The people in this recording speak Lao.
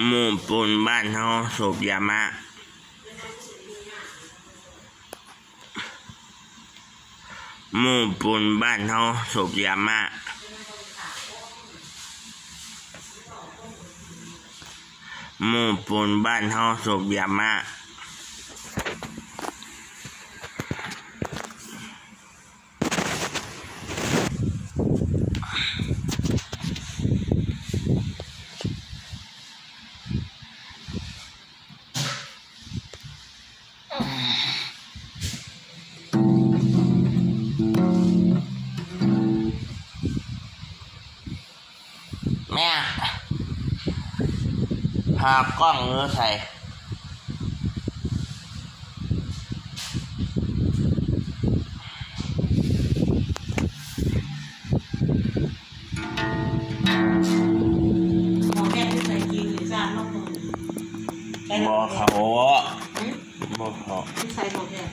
ໝູ່ປຸ້ນບ້ານເຮົາສູບຢາມ້າ. ໝູ່ປຸ້ນບ້ານເຮົາສູບຢາມ້າ. ໝູ່ປຸ້ນບ້ານເຮົາສູບຢາມ້າ. ແມ່ ຂາກ້ອງຢູ່ໃສ? ໝໍແພດຢູ່ໃສ? ຈີນຫຼືຈານ ມາໂພດ ບໍ່ເຂົ້າ ຫຶ? ບໍ່ເຂົ້າ ຢູ່ໃສໝໍແພດ?